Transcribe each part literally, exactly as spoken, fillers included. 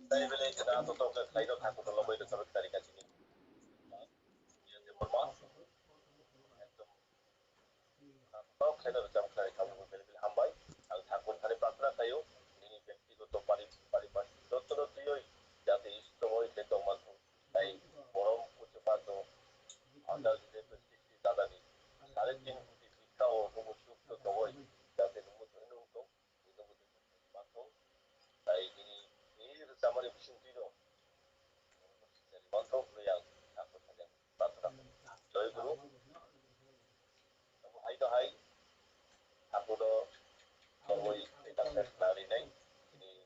Dai bele kena to to khlai do thakur no lobai do sabak tari kachini. Yang de porma. Ekdom. To khlai do jam khlai thakur no bele bele hambai. Ang thakur thani prarthana khlaio. Nini byaktigoto pari pari pas dotto dotto yoi jate isto moi khe tong manthung. Tai borom kuchuma to andal de sixty dadani. Sare tin koti bikha o numo sukto tongoi jate numo thoi nung tong. Tei nini, nini rwchapmani bisingtwi no, Joy Guru, abo hai to hai, abo no, tongwi, tei tak tak nari nai, nini,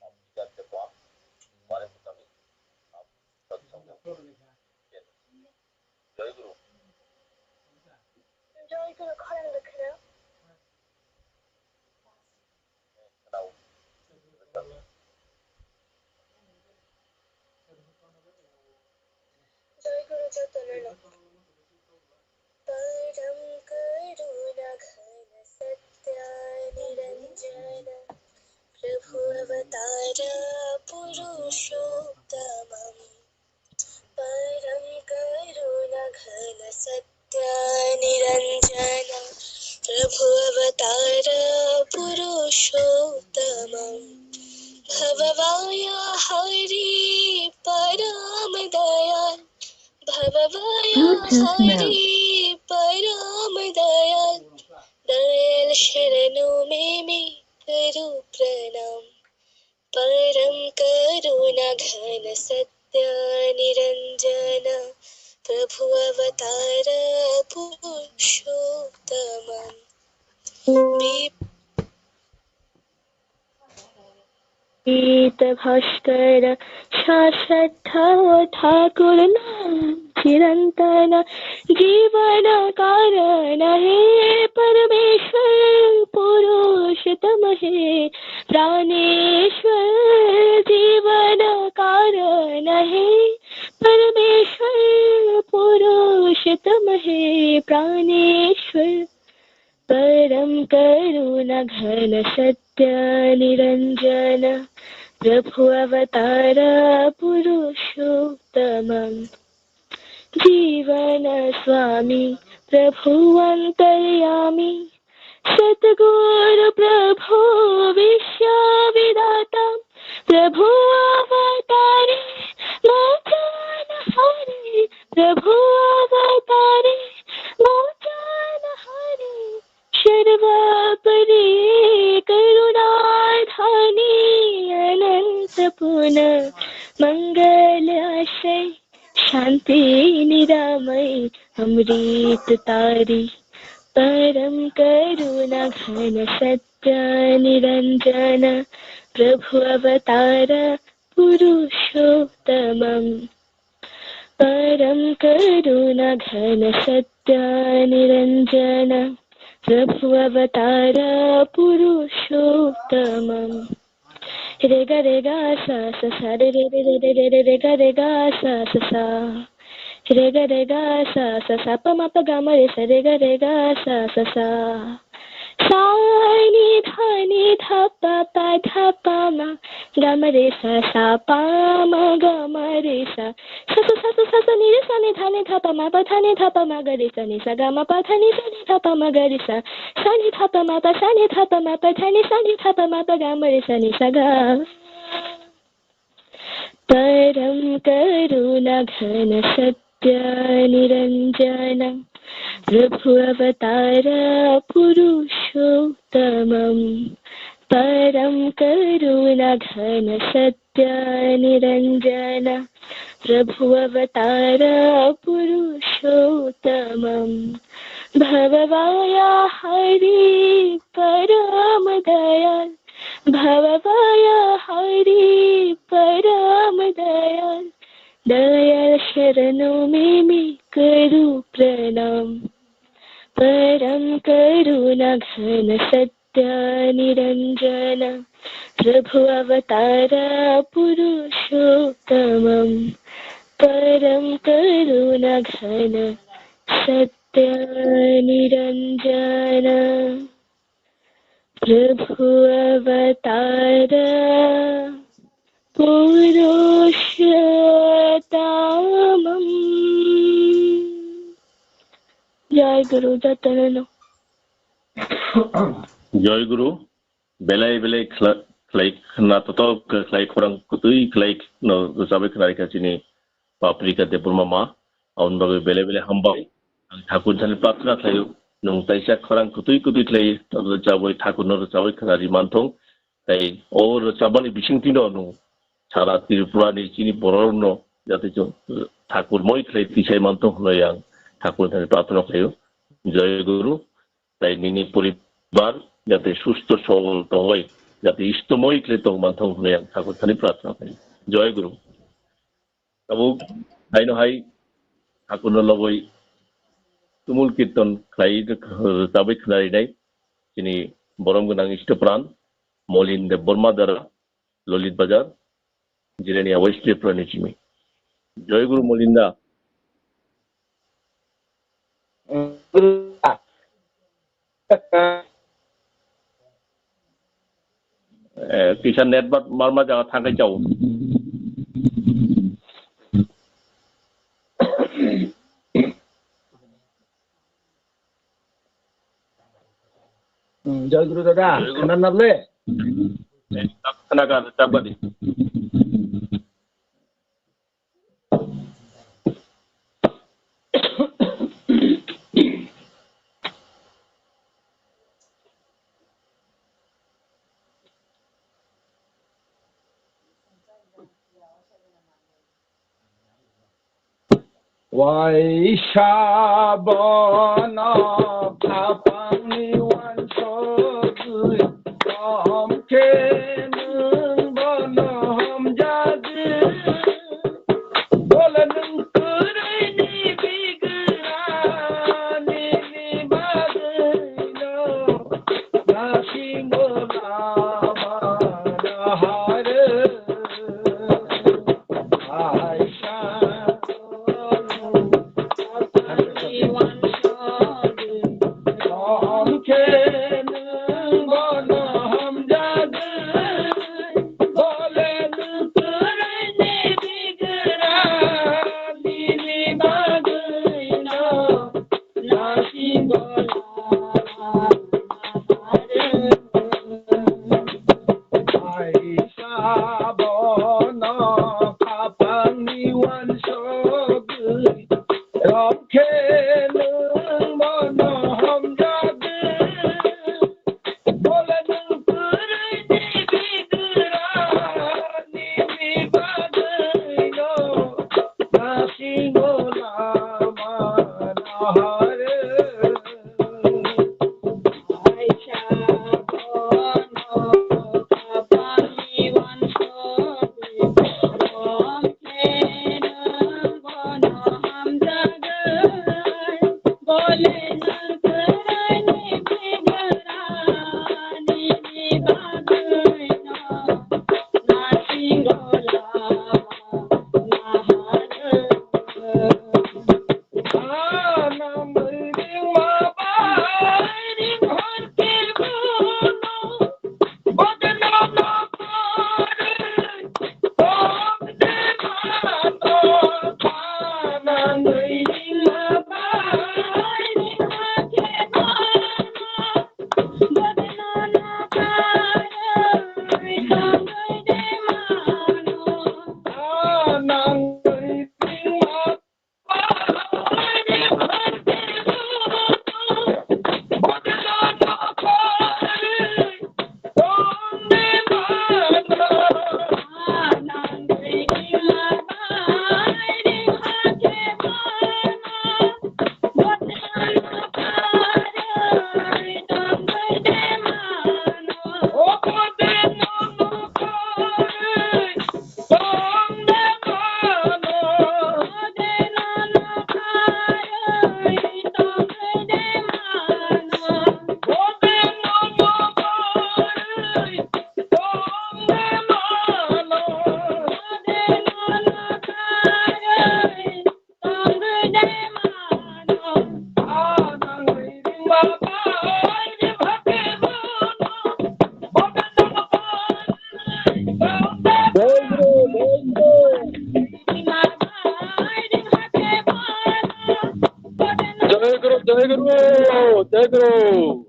abo tiga te kwa, mare mutami, abo, tot song. Joy Guru. Joy Guru khorang rwkha. Joy Guru jotono no. Param karuna ghana satya niranjana, Prabhu avatara purushottamam. Param karuna ghana satya niranjana, Prabhu avatara purushottamam. Bhavavaya hari param dayal, Bhavavaya hari param dayal, dayal sharano me me karu pranam. Param karuna ghana satya niranjana, Prabhu avatara purushottamam. Vip- Pita bhaskara sasatha thakur na chirantana jivana karana he parameshwar purushottam he praneshwar jivana karana he parameshwar purushottam he praneshwar. Param karuna ghana satya niranjana, Prabhu avatara purushottamam. Jivana swami Prabhu antaryami, Satguru Prabhu Vishyavidhatam, Prabhu avatare mochana hari, Prabhu avatare mochana hari, sarvapari karunadhani anantapurna mangal ashay. Shanti niramay amrit dhari, param karuna ghana satya niranjana, Prabhu avatara purushottamam. Param karuna ghana satya niranjana, Prabhu avatara purushottamam. Rega rega sa sa sa re re re re re re re rega rega sa sa sa. Rega rega sa sa sa pa ma pa ga ma re sa rega rega sa sa sa. Sa ni dha ni dha pa pa dha pa ma ga ma re sa sa pa ma ga ma re sa. Sa sa sa sa sa sa ni re sa ni dha ni dha pa ma pa dha ni dha pa ma ga re sa ni sa ga ma pa dha ni sa ni dha pa ma ga re sa. Sa ni dha pa ma pa sa ni dha pa ma pa dha ni sa ni dha pa ma pa ga ma re sa ni sa ga. Param karuna ghana satya niranjana, Prabhu avatara purushottamam. Param karuna ghana satya niranjana, Prabhu avatara purushottamam. Bhavavaya hari param dayal, Bhavavaya hari param dayal, dayal sharano me me karu pranam. Param karuna ghana satya niranjana, Prabhu Avatara Purushottamam Param Karuna Ghana Satya Niranjana Prabhu Avatara Purushottamam. Jai Guru Jatana. Jai Guru. Belai belai khla-, khlai khna toto khlai khorang kutui khlai no rwchabwi khna rikha chini Paprika Debbarma ma. Aboni bagwi belai belai hambai. Ang Thakur thani prarthana khlaio. Nwng taisa khorang kutui kutui khlai rwchabwi Thakur no rwchabwi khna ri manthung. Tai o rwchabani bisingtwi no nwng sara Tripura ni chini borok no jate chwng Thakur moi khlai tisai manthung hwnwi ang Thakur thani prarthana khlaio. Jai Guru. Tai nini poribar jate susto sobol tongwi, jate istomoi khlai tong manthung hwnwi ang Thakur thani prarthana khlaio. Jai Guru. Tabuk haino hai Thakurno lobwi tumul kirtan khlai rwchabwi khna rinai chini borom gwnang istopran Molin Debbarma dara Lolit Bazar, Jirania West Tripura ni simi. Jai Guru Molin da. Eh, kisa network marma jaga thangkai chao. Hmm, Jai Guru dada, khna nable? Eh, khna ka, tak badi. Waisa bono khapangni uansugwi, kom khe nwng bono hamjagwi. Bole nwng kwrwini bigra nini bagwino, nasingo lama nahar. Jai Guru.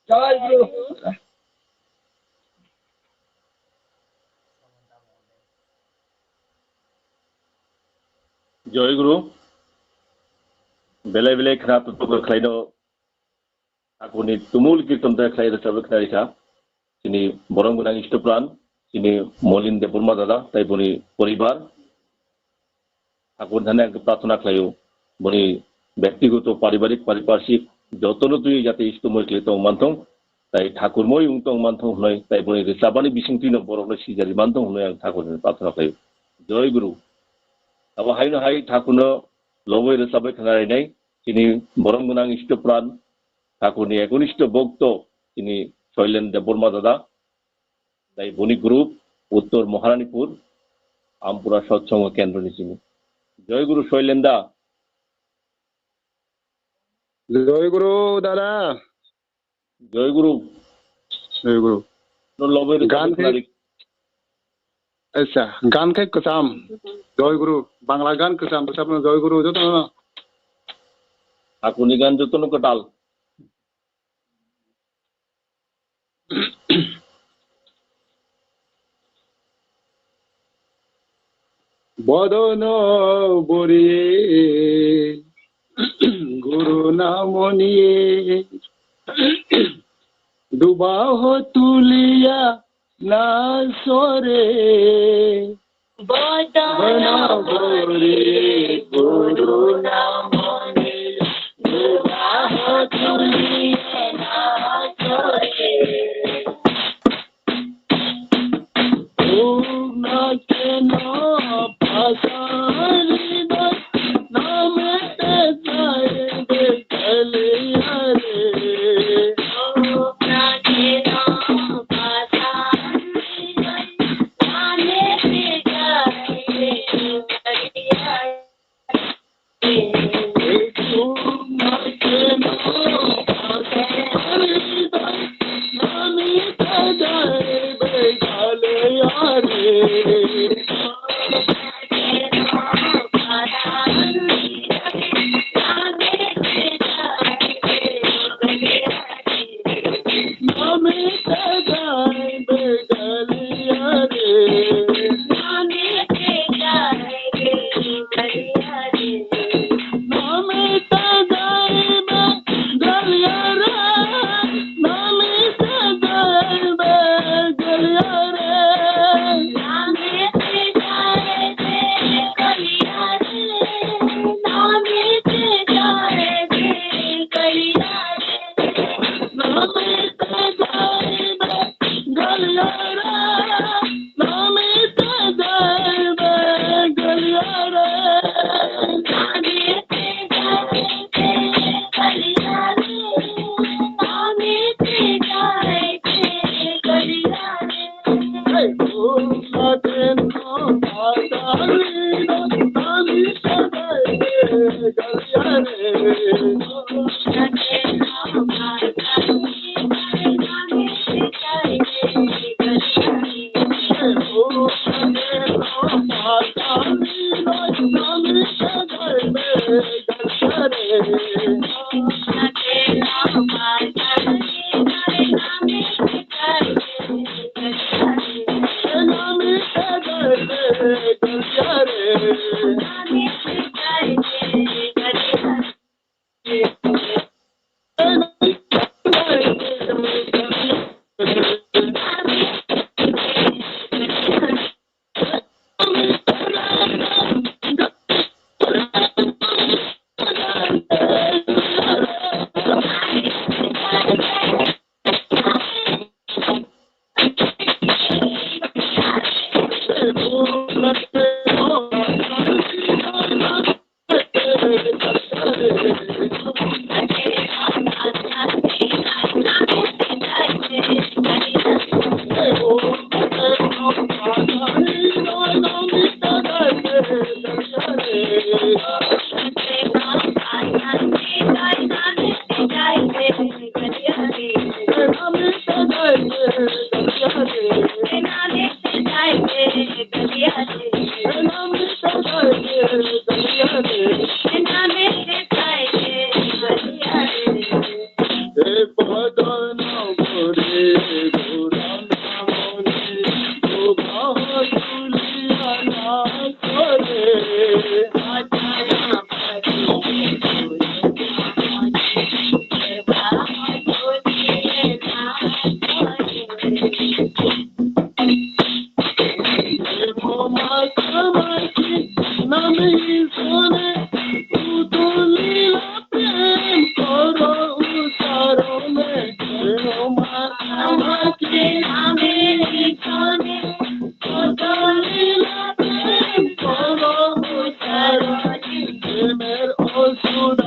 Jai Guru. Jai Guru. Belai belai khna tutuk khlaino. Thakurni tumul kirtan da khlai rwchapwi khnarikha. Chini borom gwnang istopran, chini Molin Debbarma dada, tai boni poribar. Thakur thani ang prarthana khlaio, boni byaktigoto, paribarik, pariparshik jotono twi jate istomoi khlai tong manthong, tai thakurmoi wng tong manthong hwnwi, tai boni rwchapani bisingtwino borokno sijari manthong hwnwi ang Thakur thani prarthana khlaio. Jai Guru. Abo haino hai Thakurno lobwi rwchapwi khna rainai, chini borom gwnang istopran, Thakurni ekonisto bhokto, chini Soilen Debbarma dada, tai boni group, Uttor Maharanipur, Ampura Satsang Kendro ni simi. Jai Guru Soilen da. Jai Guru dada. Jai Guru. Jai Guru. No lobe Gan khe- Acha, gan khe kwcham. Jai Guru. Bangla gan kwcham, bwsapno Jai Guru, jotono. Thakurni gan jotono kwtal. Bodono bori guru namoni dubaho tuliya na sore. Bodono bori guru namoni dubaho tuliya na sore.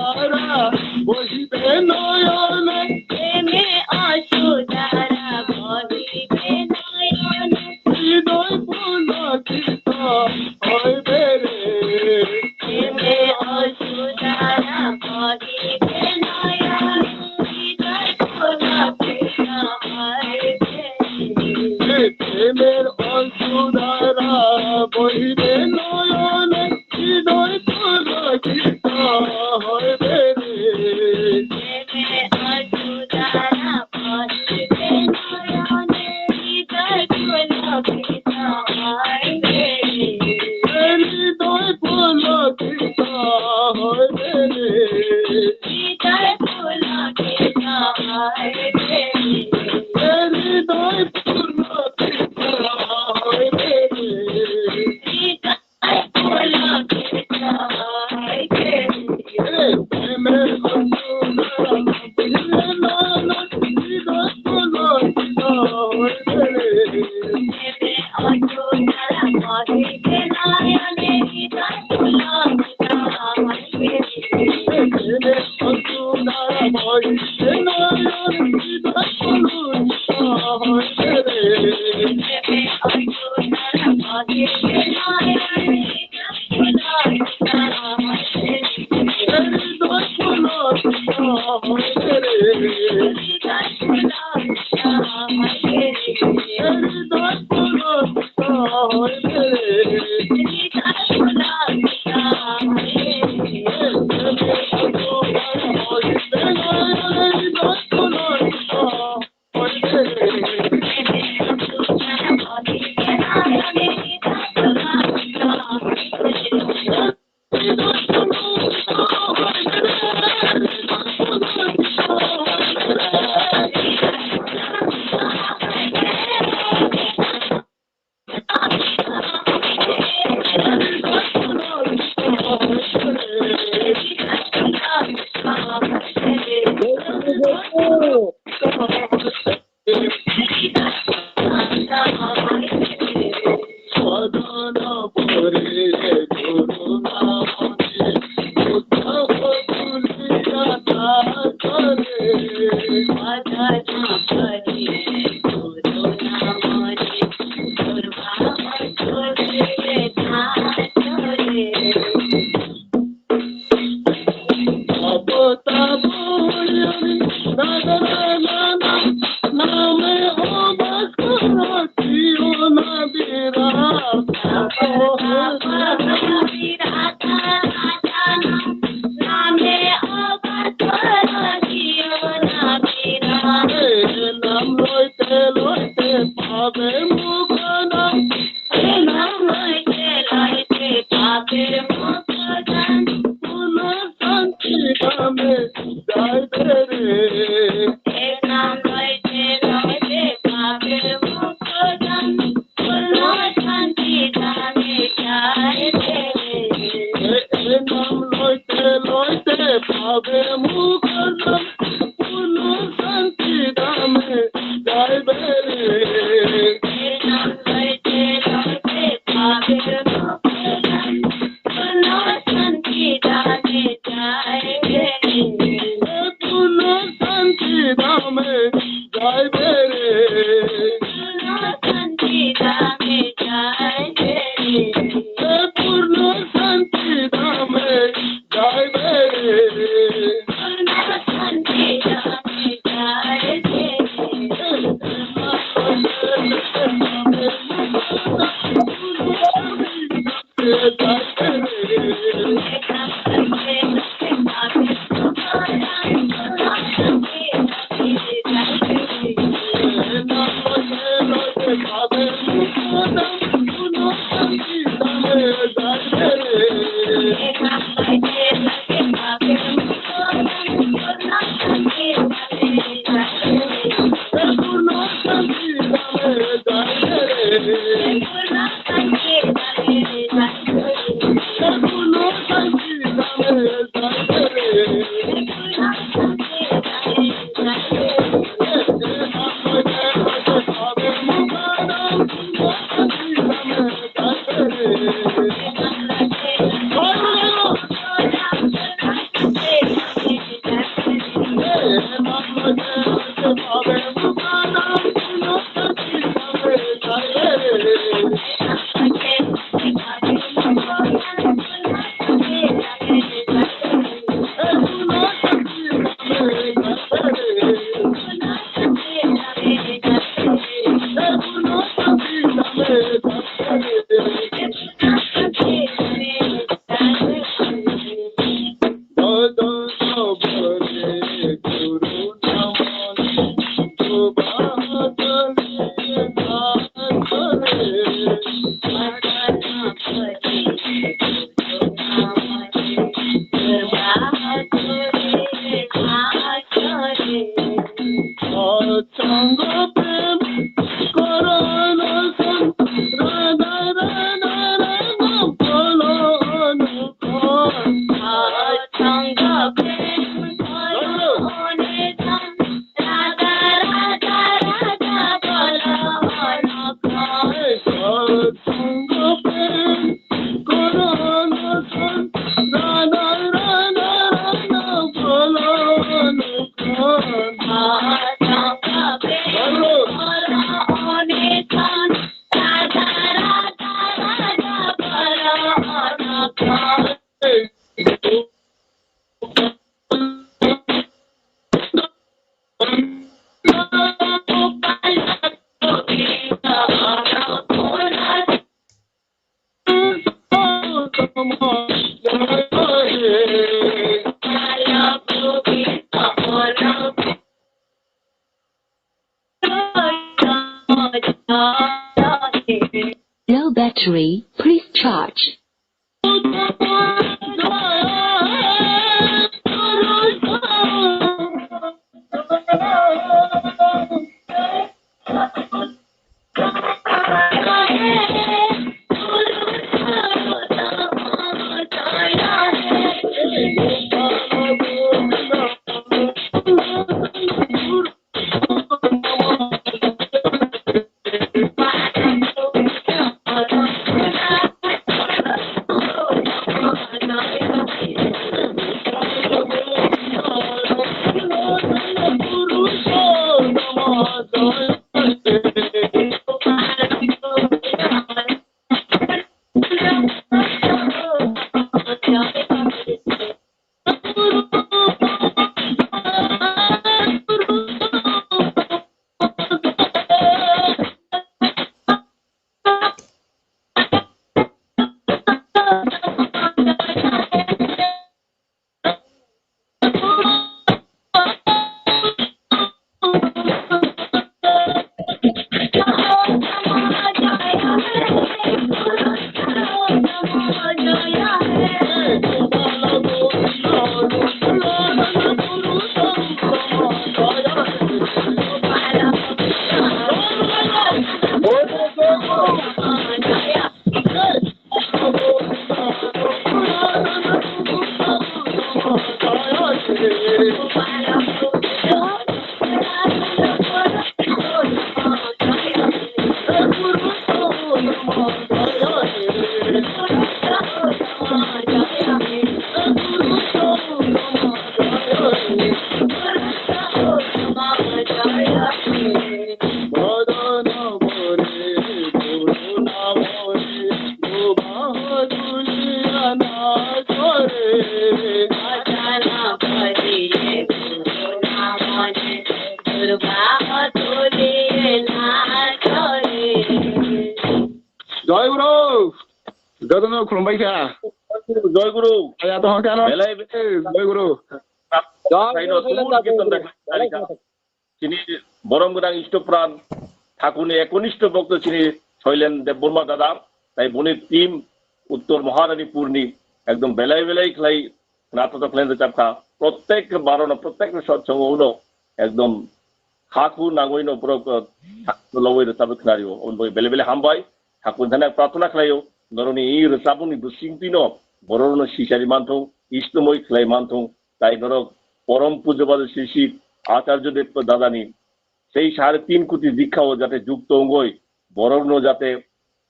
Dara bohibe noyone. Preme osu dara bohibe noyone. Hridoy pulokito hoibe re. Preme osu dara bohibe noyone. Hridoy pulokito hoibe re. Premer osu dara bohibe noyone. Hridoy pulokito hoibe re. Hridoy pulokito hoibe re. Hridoy pulokito hoibe re. battery, please charge. Joy Guru. Jotono khulumbai kha. Joy Guru. Aya to hokha no. Belai, belai. Joy Guru. Joy Guru, Soilen Guru, da, Joy Guru. Chini borom gwnang Istopran Thakurni ekonisto bhokto chini Soilen Debbarma dada, tai boni team Uttor Maharanipurni ekdom belai belai khlai khna to khlai rwchap kha. Prottek barono, prottek sotsongo uno ekdom hakhu nangwi no borok, uh, lobwi rwchap khna rio. Oboni bagwi belai belai hambai. Thakur thani prarthana khlaio. Norokni i rwchapmungni bwsingtwi no borokno sisari manthung, istomoi khlai manthung. Tai norok porom pujabado sisi Acharya Dev dadani sei sare tin koti dikha o jate jukto wngoi borokno jate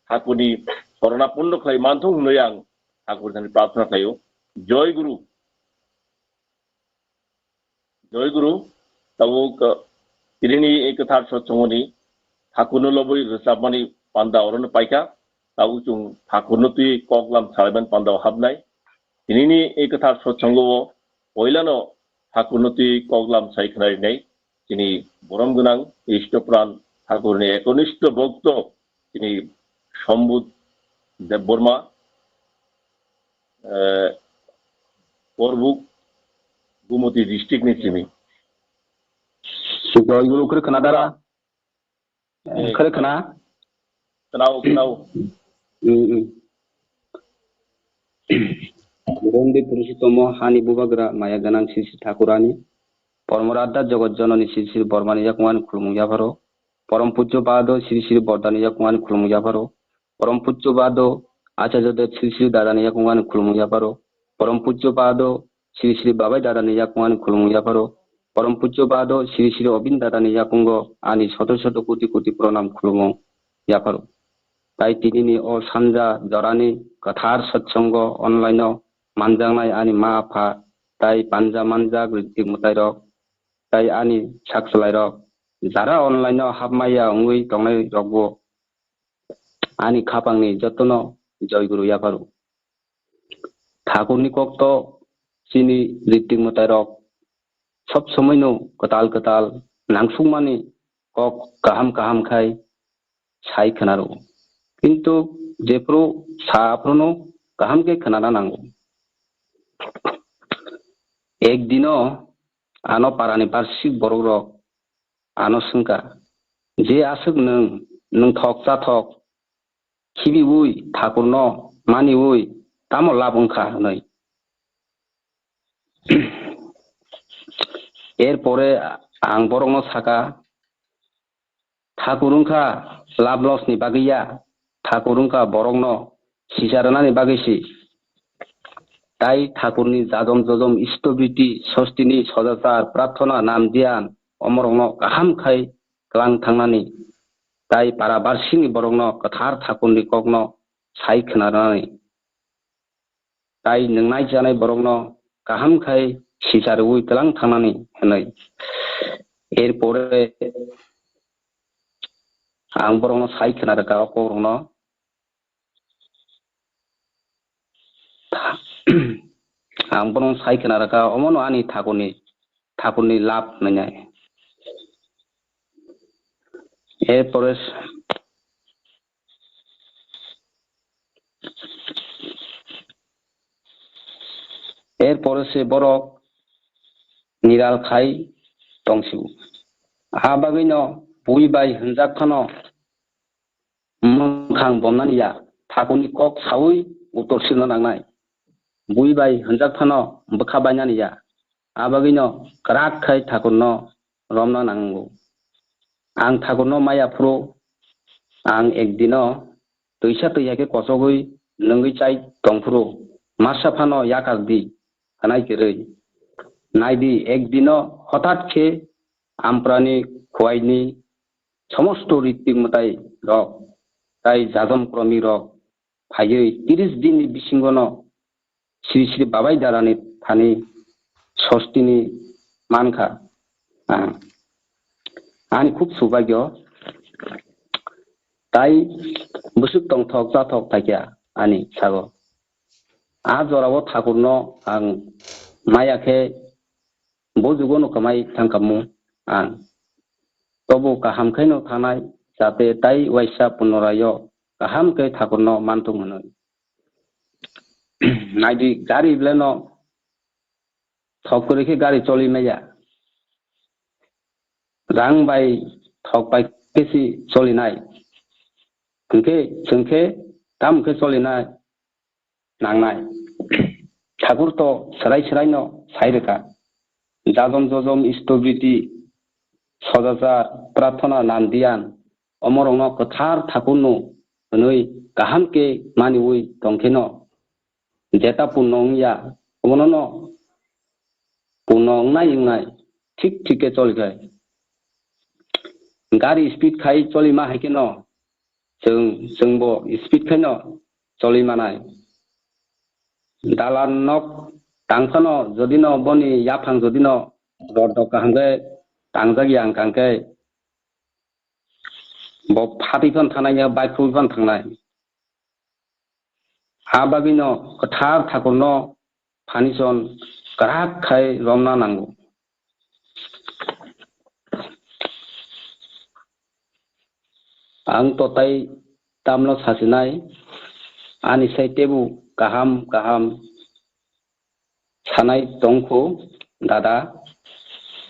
Thakurni soronaponno khlai manthung hwnwi ang Thakur thani prarthana khlaio. Joy Guru. Joy Guru, tabuk, uh, tinini ei kwthar sotsongoni Thakurno lobwi rwchapmani panda orono paikha, tabuk chwng Thakurno twi koklam salaimani pandao habnai. Tinini ei kwthar sotsongo o poilano Thakurno twi koklam sai khna rinai, chini borom gwnang Istopran Thakurni ekonisto bhokto, chini Sombud Debbarma, eh, Porbuk, Gumoti district ni simi. Joy Guru, khre khna dara. Eh, khre khna. Khna o, khna o. Hmm, hmm. Bondi Purushottama hani bubagra maya gwnang Sri Sri Thakurani. Pormoradha Jagat Janani Sri Sri Bormani yakungmani khulumung yapharo. Porom pujjo bado Sri Sri Bordani yakungmani khulumung yapharo. Porom pujjo bado Acharya Dev Sri Sri Dadani yakungmani khulumung yapharo. Porom pujjo bado Sri Sri Babai Dadani yakungmani khulumung yapharo. Porom pujjo bado Sri Sri Obin Dadani yakungo ani soto soto koti koti pranam khulumung yapharo. Tai tinini o sanja jorani kwthar sotsongo online o manjaknai ani ma apha tai panja manjak ritwk mwtairok tai ani sak chwlairok jara online o hapmaya wngwi tongnai rokbo ani khapangni jotono Joy Guru yapharo. Thakurni kokto chini ritwk mwtairok sob somoino kwtal kwtal nangsukmani kok kaham kaham khai sai khwnaro. Kintu jephru sa aphruno kaham khe khwnana nango. Ek dino ano parani barsik borokrok ano swngkha, "Je aswk nwng, nwng thok cha thok, khibiwi Thakurno maniwi tamo lab wngkha hwnwi. Erpore ang borokno sakha, Thakur wngkha lab loss ni bagwi ya, Thakur wngkha borokno sisa rwnani bagwi si. Tai Thakurni jajom jojom istobiti, sostini sodachar, prarthona, namdiyan, omorokno kaham khai klang thangnani, tai para barsini borokno kwthar Thakurni kokno sai khwnarnani, tai nwngnai chanai borokno kaham khai sicharwi tlang thangnani hwnwi. Erpore ang borokno sai khwna rwkha o kokrokno. Ang bono sai khwna rwkha, omono ani thakurni, thakurni lab hwnwi nai. Erpore, erpore se borok niral khai tongsibo. A bagwino bui bai hwnjak phano mwkhang bomnani ya, thakurni kok saui uttor sirna nangnai. Bui bai hwnjak phano bwkha bainani ya, a bagwino kwrak khai thakurno romna nango. Ang thakurno maya phuru, ang ekdino twisa twi hai khe kochogwi nungwi chai tong phuru, masa phano yakar di, hwnai kwrwi. Nai di, ekdino hothat khe Amprani, Khwaini, somosto ritik mwtai rok tai jajom kromik rok phaiwi tris din ni bisingo no Sri Sri Babai Dara ni thani sostini mankha. Ah, ani khub subagyo tai bwswk tongthok chathok thaikya ani sago. A jorao Thakurno ang maya khe bo jugo no kwmai thangkhamu ang. Tobo kaham khaino thanai, jate tai waisa punoraio kaham khe Thakurno manthung hwnwi. Naidi gari beleno thok kwrwi khe gari choli maya. Rang bai thok bai khe si cholinai. Hwnkhe chwng khe tamo khe cholinai nangnai. Thakur to swrai swraino sai rwkha. Jajom jojom istobiti, sodachar, prarthona, namdiyan, omorokno kwthar Thakurno hwnwi kaham khe maniwi tongkheno, jeta punno wngya, omono no punno wngnai wngnai thik thik khe cholikhai. Gari speed khai cholima hai kheno, chwng, chwngbo speed khaino choli manai. Dalan nok tang phano jodi no boni yaphang jodi no rot rok kaham khe tangjak ya wng kang khe bo phatwi phano thangnai ya, bike khubui phano thangnai. A bagwino kwthar Thakurno phanison kwrak khai romna nango. Ang to tai tamno sasinai, ani sai tebu kaham kaham sanai tongkhu, dada.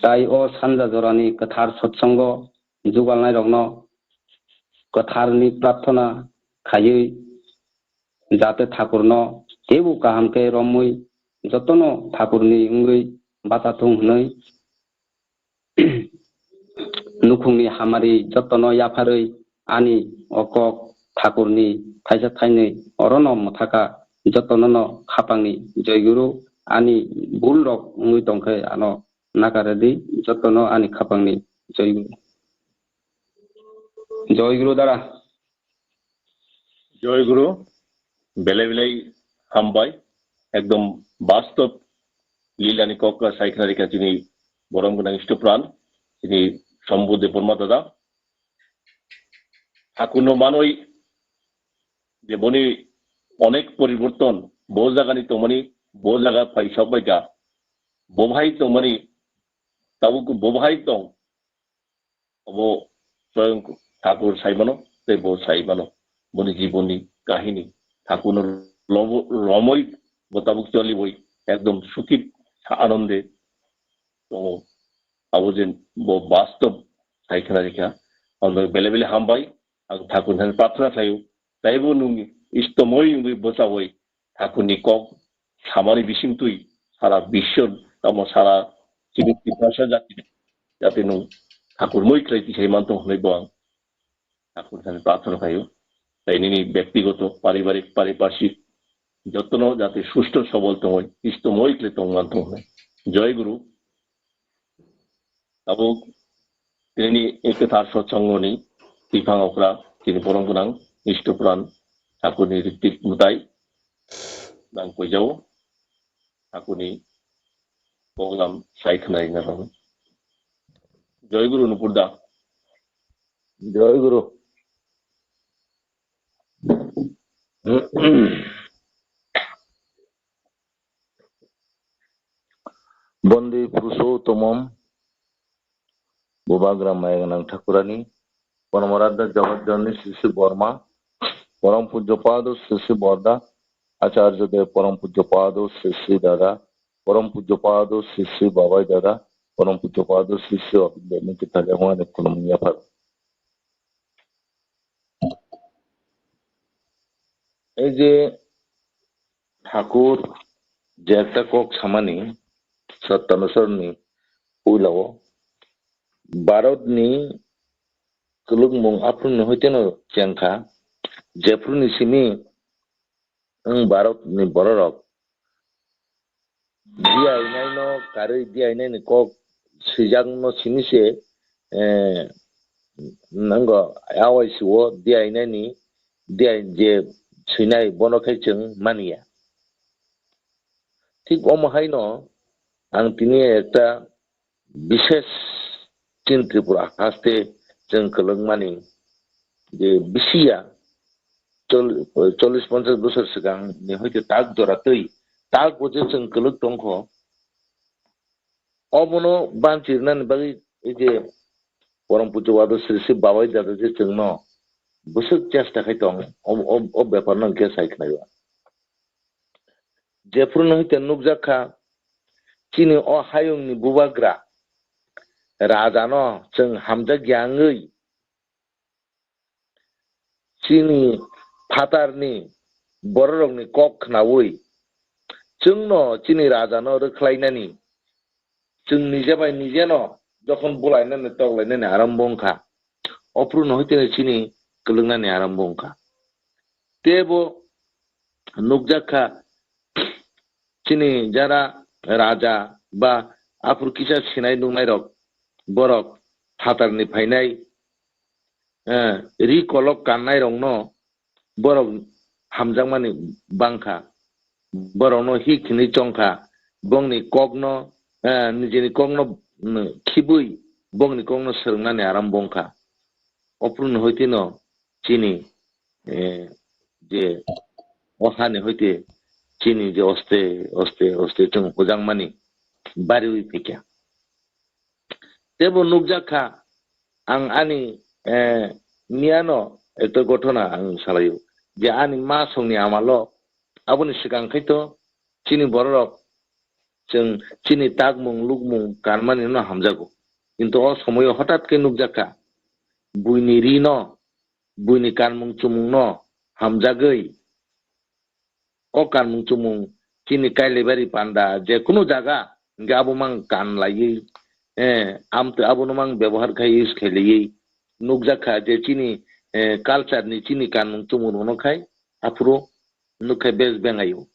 Tai o sanja jorani kwthar sotsongo jugalnairokno kwtharni prarthona khaiwi, jate Thakurno teibo kaham khe romwi jotono Thakurni wngwi bachathung hwnwi nukhungni hamari jotono yapharwi ani o kok Thakurni thaisa thainwi orono mwthakha. Jotonono khapangni Joy Guru, ani bul rok wngwi tongkhe ano nakaradi, jotono ani khapangni Joy Guru. Joy Guru dara. Joy Guru, belai belai hambai, ekdom bastob lilani kokka saikna rikha chini borom gwnang isto pran, chini Shambhu Debbarma dada. Thakurno manwi je boni onek poriborton, bo jagani tongmani, bo jaga phai sok bai kha, bo bahai tongmani, tabuk bo bahai tong, obo swayang Thakur sai mano, tei bo sai mano. Boni jibonni kahini. Thakurno lobo-, romoi bo tabuk choliwi ekdom sukhi sa anonde tongo. Abo je bo bastob sai khna rikha. Ang belai belai hambai. Ang Thakurni thani prarthana khlaio. Taibo nwng istomoi wngwi bwchaui Thakurni kok samani bisingtwi sara biswo tamo sara chini Tiprasa jati, jati nwng Thakur moi khlai tisai mantong hwnwi bo ang Thakur thani prarthana khaio. Tai nini byaktigoto, paribarik, pariparshik jotono jate susto sobol tongoi, istomoi khlai tong mantong hwnwi. Joy Guru. Tabuk tini ek tar sotsangoni tiphang okra tini borom gwnang Isto Pran Thakurni ritwik mwtai nang puijao Thakurni program sai khwnai na rang. Joy Guru Nupurda. Joy Guru. Bondi Purushottama, Bubagra Mayagnang Thakurani, Paramaradhya Jagat Janani Sri Sri Borma, Param Pujya Pado Sri Sri Borda, Acharya Dev Param Pujya Pado Sri Sri Dada, Param Pujya Pado Sri Sri Babai Dada, Param Pujya Pado Sri Sri Abhindev Niki Thale Hwani Khulumung Yaphar. Ei je Thakur je ekta kok samani Sattanasarni puilao Bharatni kwlwkmung aphuruni hoiteno chengkha, jephuruni simi wng Bharatni bororok diainaino karwi diainaini kok swijakno simi se, eh, nango awai sio diainaini diain je swinai bono khe chwng maniya. Thik omo haino ang tini ekta bishesh chini Tripura haste chwng kwlwkmani je bisiya chol-, chollish ponchash bosor swkangni hoite tak jora twi tak bo je chwng kwlwk tongkho, obono banchirnani bagwi ei je Param Pujya Wado Sri Sri Babai Dada je chwngno bwswk chesta khai tong, o, o, o bepar no hwnkhe sai khnaio. Jephuru no hwnkhe nukjak kha, chini o hayungni bubagra raja no chwng hamjakya wngwi, chini phatarni bororokni kok khnaui, chwngno chini rajano rwkhlainani, chwng nije bai nijeno jokhon bulainani toklainani arambo wngkha, ophuru no hwnkhe chini kwlwknani arambo wngkha. Teibo nukjak kha, chini jara raja ba aphuru kisa sinai nuknairok, borok phatarni phainai, eh, ri kolok kannairokno borok hamjakmani bangkha, borokno hik hinwi chongkha, bongni kokno, eh, nijini kokno, mm, khibwi bongni kokno swrwngnani arambo wngkha. Ophuru no hwnkhe no chini, eh, je o hani hoite chini je oste, oste, oste chwng hujakmani bariwi phaikha. Teibo nukjak kha, ang ani, eh, miyano ekta gothona ang salaio, je ani ma songni amalo aboni swkang khaito chini bororok chwng chini takmung lukmung kanmani no hamjago. Kintu o somoio hothat khe nukjak kha, buini rino, buini kanmung chumungno hamjagwi, o kanmung chumung chini Kailibari panda je kunu jaga hwnkhe abo mang kan laiwi, eh, amtwi abono mang bebohar khai use khai laiwi nukjak kha je chini, eh, culture ni chini kanmung chumung rokno khai aphuru nuk khai bes bengaio.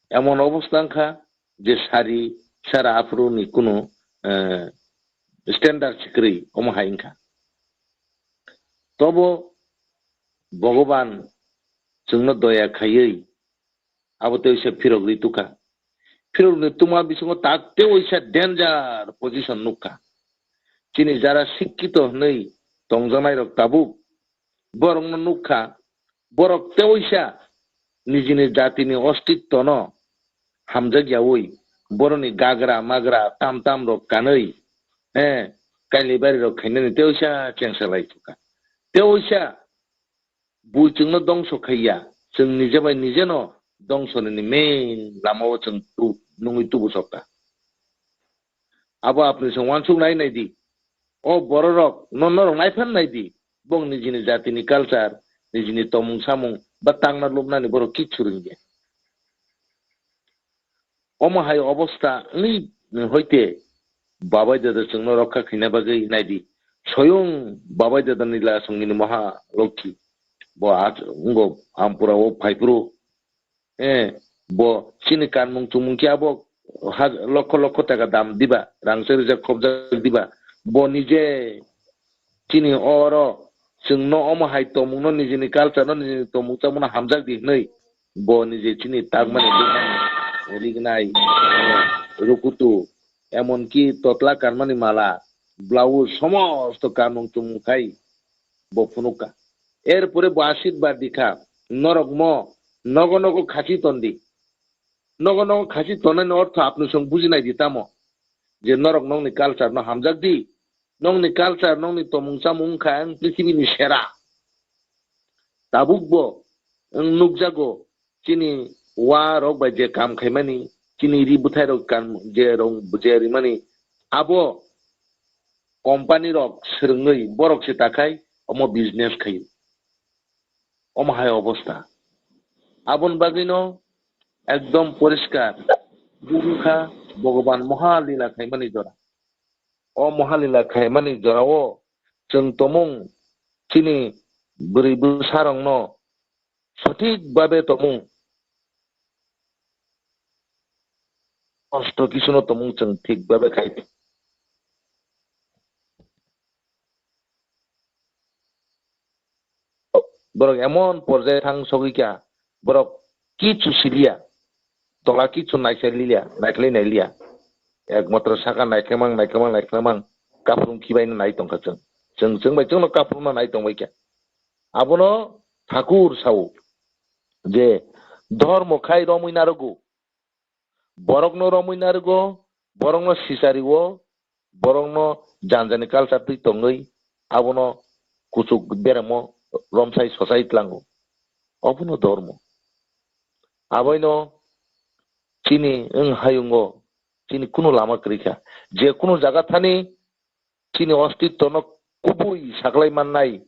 Emon obostha wngkha je sari sara aphuru ni kunu, eh, standard se kwrwi omo hai wngkha. Tobo Bhogoban chwngno doya khaiwi abo teisa phirogwi tukha. Phirogwi tuma bisingo tak teisa danger position nukha. Chini jara sikkito hwnwi tongjaknairok tabuk borokno nukha, borok teisa nijini jatini ostittono hamjakyaui, borokni gagra magra tam tam rok kanwi, eh, Kailibari rok khainani teisa chengsa lai tukha. Teisa bui chwngno dongso khaiya, chwng nije bai nijeno dongsonini main lamao chwng tu-, nungwi tubu sokha. Abo apni se uansuk nai nai di. O bororok no norok naiphan nai di. Bong nijini jatini culture, nijini tomung samung ba tangna lubnani borok kichu rwngya. Omo hai obostha wngwi hoite babai dada chwngno rokha khaina bagwi naidi. Soyung babai dada nila songini moha lokhi. Bo ach-, wngbo ampura o phaiphuru. Eh, bo chini kanmung chumung khe abo ha-, lokho lokho taka dam diba, rangchak rijak khobjak diba. Bo nije chini oro chwngno omo hai tongmungno nijini culture no nijini tongmung chamungno hamjak di hwnwi bo nije chini takmani lukmani rignai, eh, rukutu, emonki totla kanmani mala, blouse somosto kanmung chumung khai bo phunukha. Erpore bo ashirbad dikha, norok mo nogo nogo khachi tondi. Nogo nogo khachi tonani ortho apni song bujinai di tamo? Je norok nokni culture no hamjak di, nokni culture, nokni tomung chamung wngkha ang prithibini sera. Tabuk bo wng nukjago chini wa rok bai je kam khaimani, chini ri bwthai rok kan je rong je rimani, abo company rok swrwngwi borok se takhai omo business khaio. Omo hai obostha. Aboni bagwino ekdom poriskar bukha Bhogoban moha lila khaimani jora. O moha lila khaimani jorao chwng tomung chini bwrwi bwsarokno sothik babe tomung, kosto kisu no tomung chwng thik babe khai. Borok emon porjai thang sogwi kha, borok kichu siliya, tola kichu naisai liya, naikhlai nai liya. Ekmatro saka naikhlai mang, naikhlai mang, naikhlai mang, kaphrum khibaino nai tongkha chwng. Chwng, chwng bai chwngno kaphrum no nai tongbai kha. Abono Thakur sao je, dhormo khai romwi narogo, borokno romwi narogo, borokno sichario, borokno janjani culture twi tongwi abono kuchuk beremo romsai sochai tlango. Obono dhormo. Aboino chini wng hayungo chini kunu lama kwrwi kha. Je kunu jaga thani chini ostitto no kubui saklai mannai,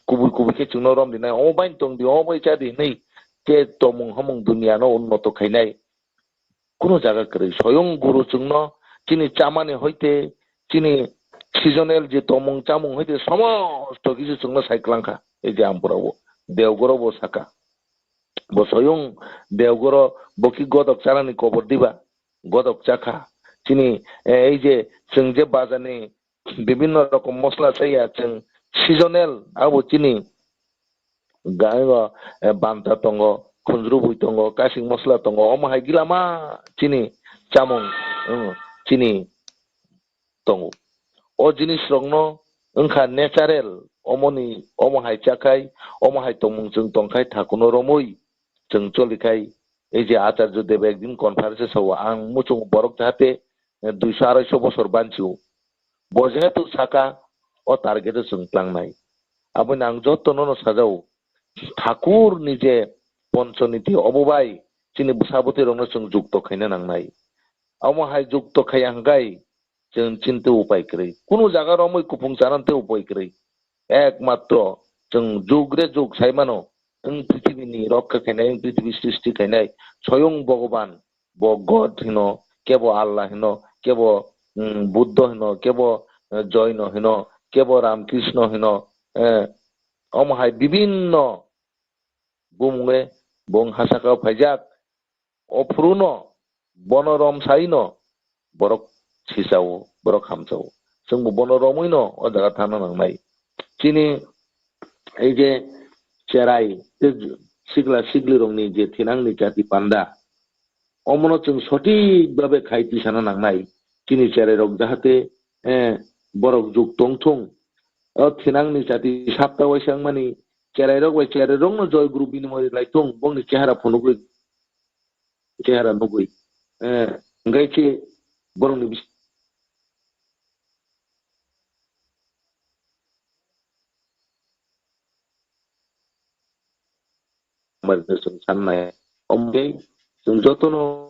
kubui kubui khe chwngno rom rinai, omo bai tong di, omo bai cha di hwnwi khe tongmung hamung dunia no unnoto khainai. Kunu jaga kwrwi, soyung guru chwngno chini chamani hoite, chini seasonal je tongmung chamung hoite somosto kisu chwngno sai kwlang kha. Ei je ampura o, Deogoro bo saka. Bo soyung Deogoro bo ki godok chanani kobor diba? Godok chakha. Chini, eh, ei je chwng je bazar ni bibinno rokom mosla chaya chwng seasonal abo chini ga-, o, eh, banta tongo, khunjrubui tongo, kasing mosla tongo, omo hai gilama chini chamung, mm, chini tongo. O jinis rokno wngkha natural, omoni, omo hai chakhai, omo hai tongmung chwng tongkhai thakuno romwi chwng cholikhai. Ei je Acharya Dev ekdin conference sao, ang muchungo borok jahate, eh, duiso arai so bosor banchio. Bo jehetu saka, o target o chwng tlangnai. Aboino ang jotono no sajao, Thakur ni je Ponchoniti obo bai chini bwsa bwtwi rokno chwng jukto khaina nangnai. Omo hai jukto khaiya hwnkhe chwng chini tei upai kwrwi. Kunu jaga romwi kuphung chanani tei upai kwrwi. Ekmatro chwng jug re jug sai mano, wng prithibini rokha khainai, wng prithibi srishti khainai, soyung Bhogoban, bo God hino, kebo Allah hino, kebo, mm, Buddho hino, kebo, eh, Joino hino, kebo Ramkrishno hino, eh, omo hai bibinno bumunge bong hasakao phaijak. O phuru no, bono rom sai no, borok sisao, borok hamsao. Chwngbo bono romwi no o jaga thangna nangnai. Chini ei je cherai tei sikla siklirokni je thinangni jati panda, omono chwng sothik babe khai tisana nangnai. Chini cherairok jahate, eh, borok juk tongthung. O thinangni jati sapta waisa wngmani cherairok bai cherairokno joy guru binimoi laithung, bongni chehara phunugwi. Chehara nugwi. Eh, hwnkhe khe borokni bis-, chwng sannai. Omo khe chwng jotono.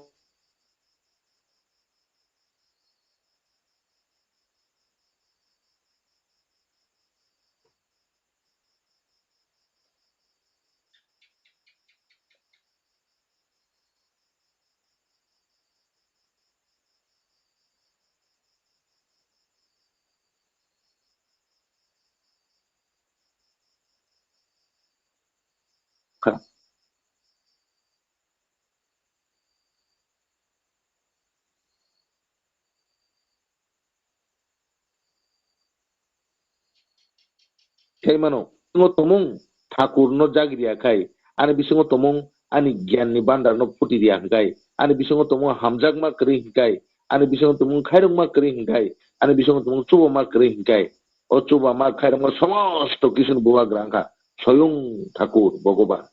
Khai mano, bisingo tongmung Thakur no jagri ya khai, ani bisingo tongmung ani gyan ni bandar no phuti riya hwnkhe, ani bisingo tongmung hamjakma kwrwi hwnkhe, ani bisingo tongmung khairokma kwrwi hwnkhe, ani bisingo tongmung chubama kwrwi hwnkhe, o chubama khairokma somosto kisu ni bubagra wngkha Soyung Thakur Bhogoban.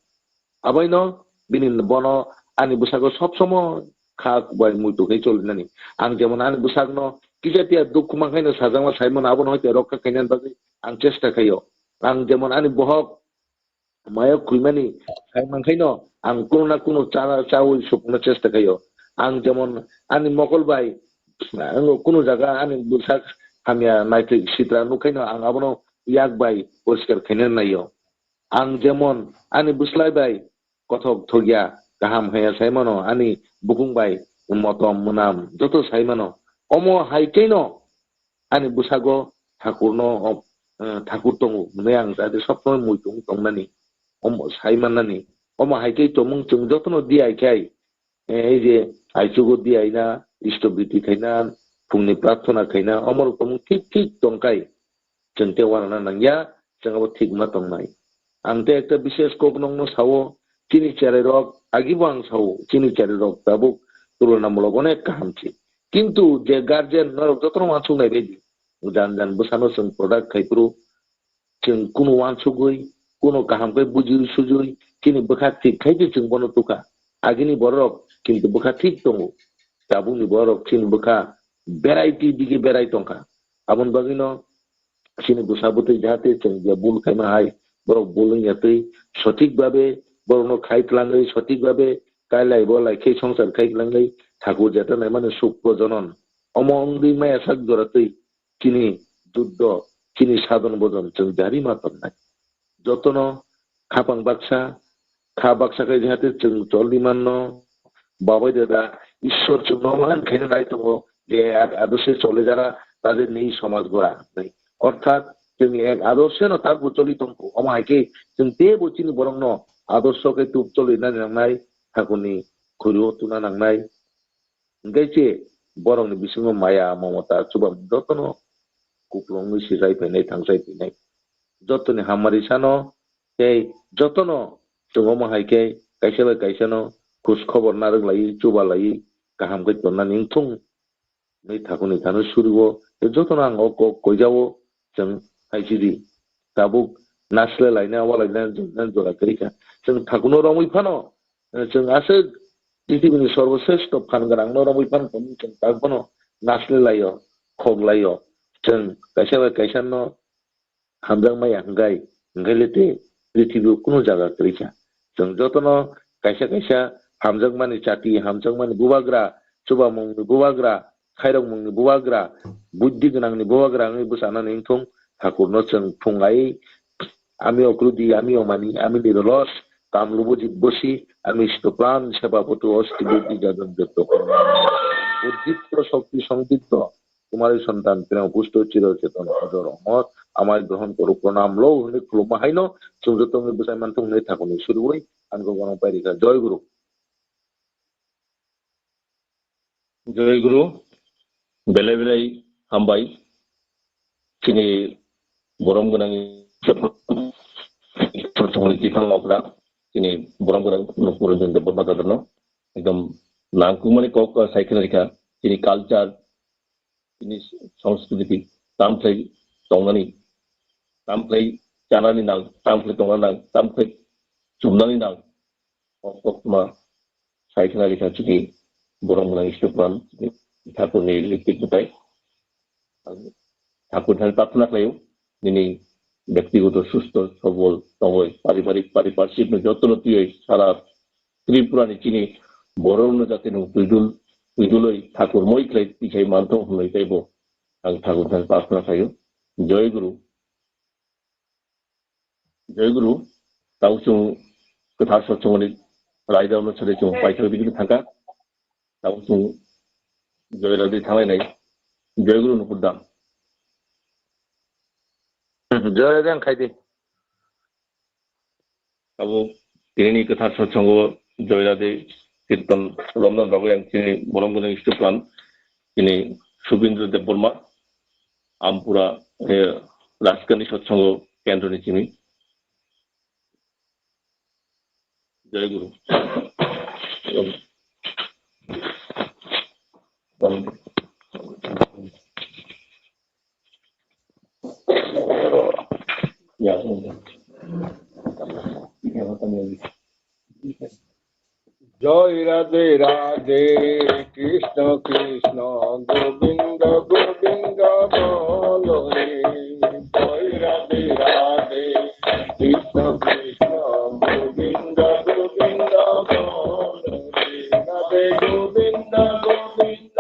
Abaino bini bono ani bwsakgo sob somoi kha bai muitu khe cholinani. Ang jemon ani bwsakno kisa tiya dukhu mankhaino sajakma saimano abono hoite rokha khainani bagwi ang chesta khaio. Ang jemon ani bohok maya khwimani saimankhaino ang kuno na kuno cha-, chawi supungna chesta khaio. Ang jemon ani mokol bai, ang kuno jaga ani bwsak hamya naithok sitra nukhaino ang abono yak bai poriskar khainani naio. Ang jemon ani bwslai bai kothok thokya, kaham haya saimano, ani bukung bai motom mwnam joto saimano. Omo hai khe no ani bwsago Thakurno, eh, Thakur tongo hwnwi ang jade sob somoi muitu wng tongnani, omo sai mannani. Omo hai khe tongmung chwng jotono di ai khai. Eh, ei je aichugo di aina, istobriti khaina, phungni prarthana khaina, omorok tongmung thik thik tongkai. Chwng tei uanana nangya, chwng abo thik wngna tongnai. Ang tei ekta bishes kok nokno sao, chini cherai rok, agibo ang sao, chini cherai rok tabuk tulonamulok onek kaham se. Kintu je guardian norok jotono uansuk nai baidi, jan jan bwsano chwng product khai phuru, chwng kunu uansugwi, kunu kaham khe bujiwi sujui, chini bwkha thik khai se chwng bono tukha. Agini borok kintu bwkha thik tongo. Tabukni borok chini bwkha berai twi dige berai tongkha. Aboni bagwino chini bwsa bwtwi jahate chwng je bul khaima hai, borok bul wngya twi sothik babe borokno khai tlangwi, sothik babe kailai bolai khe songsar khai tlangwi Thakur jeta naimani sukro jonon. Omo wngwi maya sak jora twi chini juddo, chini sadon bodon chwng jari ma tongnai. Jotono khapang baksa, kha baksa khe jahate chwng choli manno, babai dada Ishwar chwngno man khaina nai tongo je ek adorshe chole jara taje nei somaj gora hinwi. Orthat chwng ek adorshe no tabuk choli tongkho. Omo hai khe chwng teibo chini borokno adorsho khe tub choli nani nangnai, Thakurni khuri-o tuna nangnai. Hingke che borokni bisingo maya, momota, chubam jotono kupulungwi sijai phainai, thangsai phainai. Jotoni hamari sano tei jotono chwng omo hai khe kaisa bai kaisano khus khobor narwk laiwi, chuba laiwi, kaham khe tonna nangthung hwnwi Thakurni thani suriwo tei jotono ang o kok koijao chwng hai sidi. Tabuk nasle laina, walaina, jora kwrwi kha. Chwng Thakurno romwi phano, eh, chwng aswk pritibini sorbosresto phan gwnangno romwi phano tongmung chwng tak bono nasle laio, khok laio. Chwng kaisa bai kaisa no hamjak maya hwnkhe, hwnkhe le tei prithibi o kunu jaga kwrwi kha. Chwng jotono kaisa kaisa hamjakmani chati, hamjakmani bubagra, chubamungni bubagra, khairokmungni bubagra, buddhi gwnangni bubagra wngwi bwchanani wngthung. Thakurno chwng phung ai, ami okrudi, ami omani, ami nirolos, kamlubo jibbosi, ami stopran, sebapoto, osti, buddhi, jajan, jotto, korma, uddipto, shokti, songdipto, Kumari Santan Prem Pusto Chiro Chetan Ajor Amar Amai Grohon Koro Pranam Lo Hwnwi Khuluma Haino Chwng Joto Wngwi Bwsai Manthung Hwnwi Thakurni Suriwi Ang Gogonong Pairikha. Joy Guru. Joy Guru, belai belai hambai. Chini borom gwnang, chini borom gwnang Nukur Ranjan Debbarma Dadano. Ekdom nangkukmani kok, uh, sai khna rikha. Chini culture, chini sanskriti, tamkhlai tongnani, tamkhlai chanani nang, tamkhlai tongna nang, tamkhlai chumnani nang. O koktma sai khna rikha chini borom gwnang Ishwar Pran, chini Thakurni ritwik mwtai. Ang Thakur thani prarthana khlaio, nini bektigoto susto sobol tongoi, paribarik, pariparshik no jotono twioi sara Tripura ni chini borok no jate nwng twidul, twiduloi Thakur moi khlai twikhai manthok hwnwi teibo ang Thakur thani prarthana khlaio. Joy Guru. Joy Guru, tau chwng kwthar sochongni raidao no sari chwng paithak digini thangkha. Tau chwng Joy Radhe thanglainai. Joy Guru nukur da. Joy Radhe ang khaidi. Abo tinini kwthar sochongo Joy Radhe Kirtan romna bagwi ang chini borom gwnang Ishwar Pran, chini Subindra Debbarma, Ampura, eh, Rajkani sochongo kendroni simi. Jai Guru. জয় রাধে রাধে, কৃষ্ণ কৃষ্ণ, গোবিন্দ গোবিন্দ বল রে। জয় রাধে রাধে, কৃষ্ণ কৃষ্ণ, গোবিন্দ গোবিন্দ বল রে। রাধে গোবিন্দ গোবিন্দ,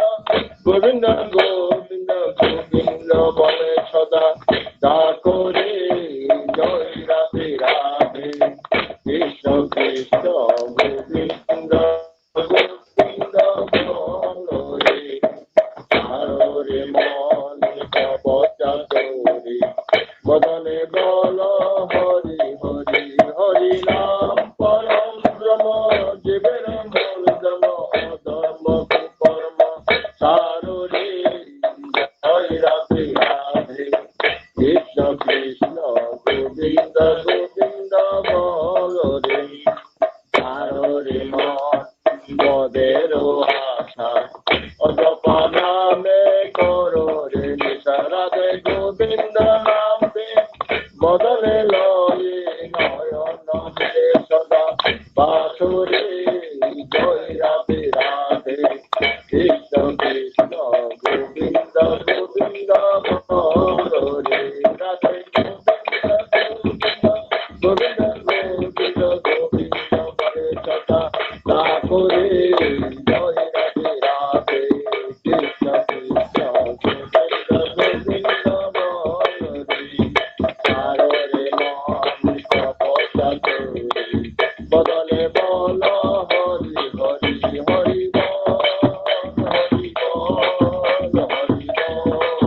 গোবিন্দ গোবিন্দ, গোবিন্দ বলে সদা ডাকো রে। জয় রাধে রাধে, কৃষ্ণ কৃষ্ণ, গোবিন্দ গোবিন্দ বল রে। কারো রে মন তব চাতুরী, বদনে বল হরি হরি। হরি নাম পরম ব্রহ্ম, জীবের মূল জন্ম, অধর্ম কুকর্ম সারো রে। জয় রাধে রাধে, কৃষ্ণ কৃষ্ণ, গোবিন্দ গোবিন্দ বল রে। কারো রে মন মোদের আশা, অজপা নামে করো রে নিশা। রাধে গোবিন্দ নামে বদনে লয়ে নয়ন রে সদা বাসরে। জয় রাধে রাধে, কৃষ্ণ কৃষ্ণ, গোবিন্দ গোবিন্দ বল রে। রাধে গোবিন্দ গোবিন্দ, গোবিন্দ গোবিন্দ গোবিন্দ বলে সদা ডাকো রে। জয় রাধে রাধে, কৃষ্ণ কৃষ্ণ, গোবিন্দ গোবিন্দ বল রে। কারো রে মন তব চাতুরী, বদনে বল হরি হরি। হরি বল, হরি বল, হরি বল।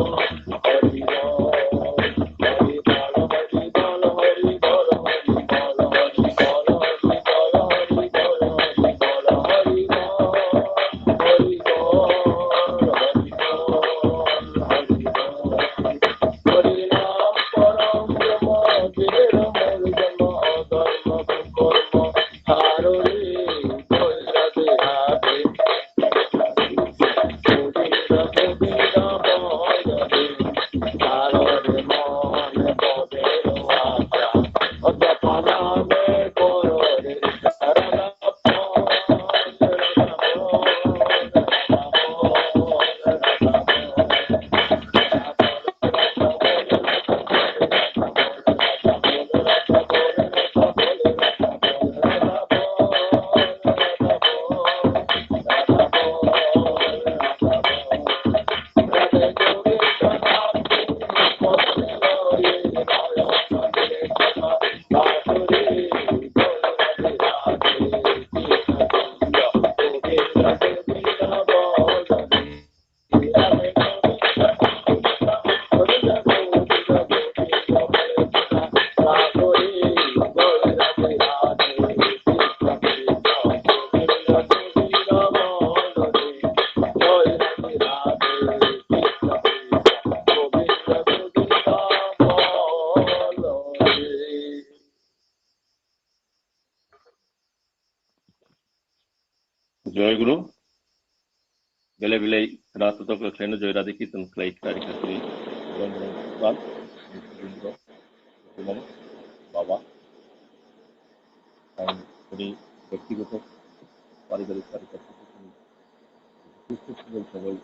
Joy Guru. Belai belai khna totok khlaino Joy Radhe Kirtan khlai kari kari. Borom borom khuban. Baba. Ang bini bektigoto paribarik paribarik Kristo sibol sabai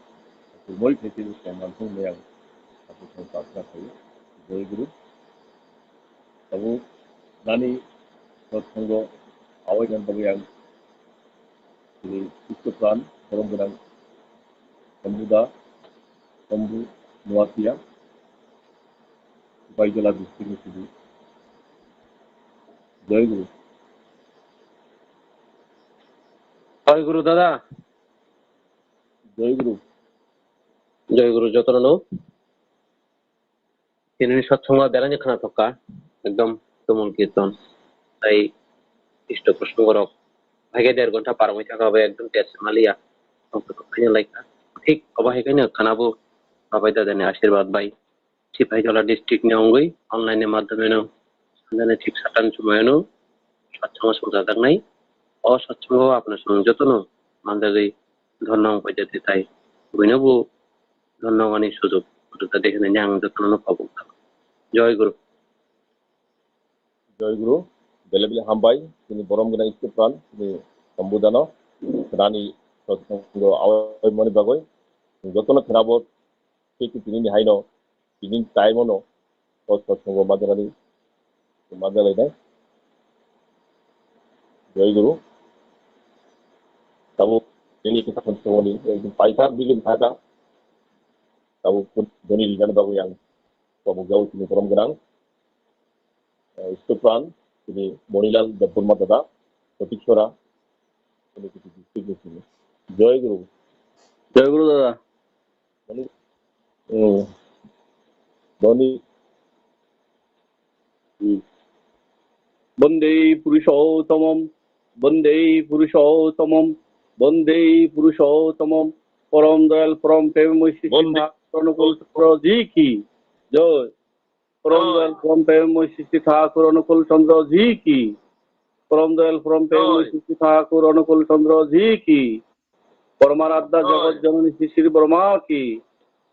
kumoi khaikhe bo saiman thung meyang. Abo thang prarthana khaio. Joy Guru. Abo nani sotsango awai gan bagwi ang Sri Kristo Pran, Borom Gwnang, Sambuda, Sambu, Noatia, Baijala district ni sidi. Joy Guru. Joy Guru dada. Joy Guru. Joy Guru jotono no. Tini satsongo belai ni khna thokha, ekdom tumul kirtan. Tai isto prosongo rok. Haikhe der ghonta par wngwi thaka bai ekdom ter se maliya. Tongthok khaina laikha. Thik obo haikhe no khna bo babai dada ni ashirbad bai. Sipahijala district ni wngwi online ni madhyome no sanjani thik satta ni somoyano satsongo songchajaknai. O satsongo apno chwng jotono manjagwi dhorno wng paijadi tai buino bo dhorno wngmani sujok rwjadi hwnwi ang jotono no kobok jago. Joy Guru. Joy Guru, bele bele hambai, chini borom gwnang Istu Pran, chini sambudano, khwnani satsongo awai mani bagwi, jotono khwnabo, tei tini ni haino, tini time ono, o satsongo majalani, majalainai. Joy Guru, tabuk, tini kita satsongoni, ekdom paisa, bigin paisa, tabuk, doni rijani bagwi ang, tabuk jao chini borom gwnang. Eh, Istu Pran, tini Monilal Debbarma dada, Kotiksora, tini kitu district ni simi. Joy Guru. Joy Guru dada. Moni-, hmm. Moni-, hmm. Bande Purushottamam, Bande Purushottamam, Bande Purushottamam, Param Dayal, Param Premamay Sri Sri Bande Thakur Anukul Chandra ji ki. Joy. পরম দয়াল পরম প্রেমময় শ্রী শ্রী ঠাকুর অনুকূল চন্দ্র জি কি। পরম দয়াল পরম প্রেমময় শ্রী শ্রী ঠাকুর অনুকূল চন্দ্র জি কি। পরমারাধ্যা জগৎ জননী শ্রী শ্রী ব্রহ্মা কি।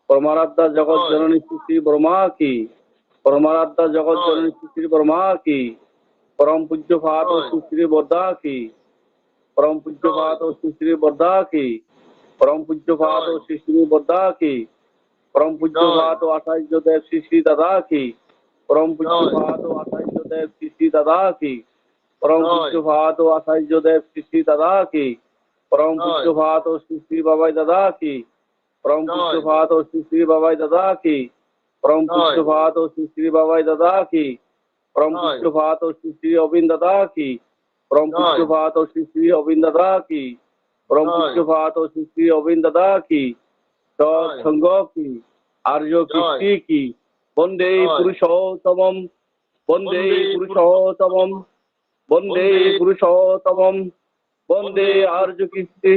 পরমারাধ্যা জগৎ জননী শ্রী শ্রী ব্রহ্মা কি। পরমারাধ্যা জগৎ জননী শ্রী শ্রী ব্রহ্মা কি। পরম পূজ্য পাদ শ্রী শ্রী বদ্দা কি। পরম পূজ্য পাদ শ্রী শ্রী বদ্দা কি। পরম পূজ্য পাদ শ্রী শ্রী বদ্দা কি। পরম পূজ্য পাদ আচার্য দেব শ্রী শ্রী দাদা কি। পরম পূজ্য পাদ আচার্য দেব শ্রী শ্রী দাদা কি। পরম পূজ্য পাদ আচার্য দেব শ্রী শ্রী দাদা কি। পরম পূজ্য পাদ শ্রী শ্রী বাবাই দাদা কি। পরম পূজ্য পাদ শ্রী শ্রী বাবাই দাদা কি। পরম পূজ্য পাদ শ্রী শ্রী বাবাই দাদা কি। পরম পূজ্য পাদ শ্রী শ্রী অবিন দাদা কি। পরম পূজ্য পাদ শ্রী শ্রী অবিন দাদা কি। পরম পূজ্য পাদ শ্রী শ্রী অবিন দাদা কি। সৎ সংঘ কি। আর্য কীর্তি কি। বন্দে পুরুষোত্তমম, বন্দে পুরুষোত্তমম, বন্দে পুরুষোত্তমম, বন্দে আর্য কীর্তি,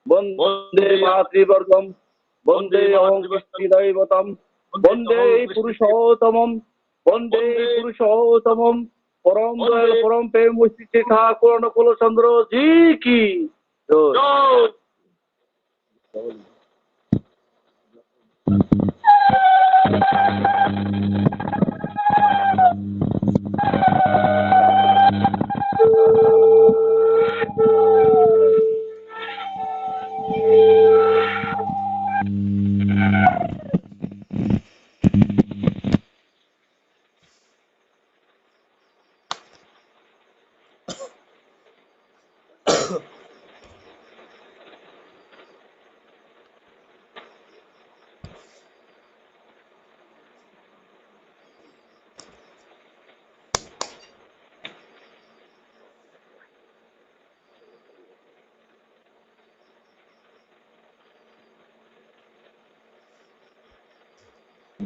বন্দে মাতৃবর্গম, বন্দে অহং কীর্তি দৈবতম, বন্দে পুরুষোত্তমম, বন্দে পুরুষোত্তমম, পরম দয়াল পরম প্রেম শ্রী শ্রী ঠাকুর অনুকূল চন্দ্র জি কি। জয়।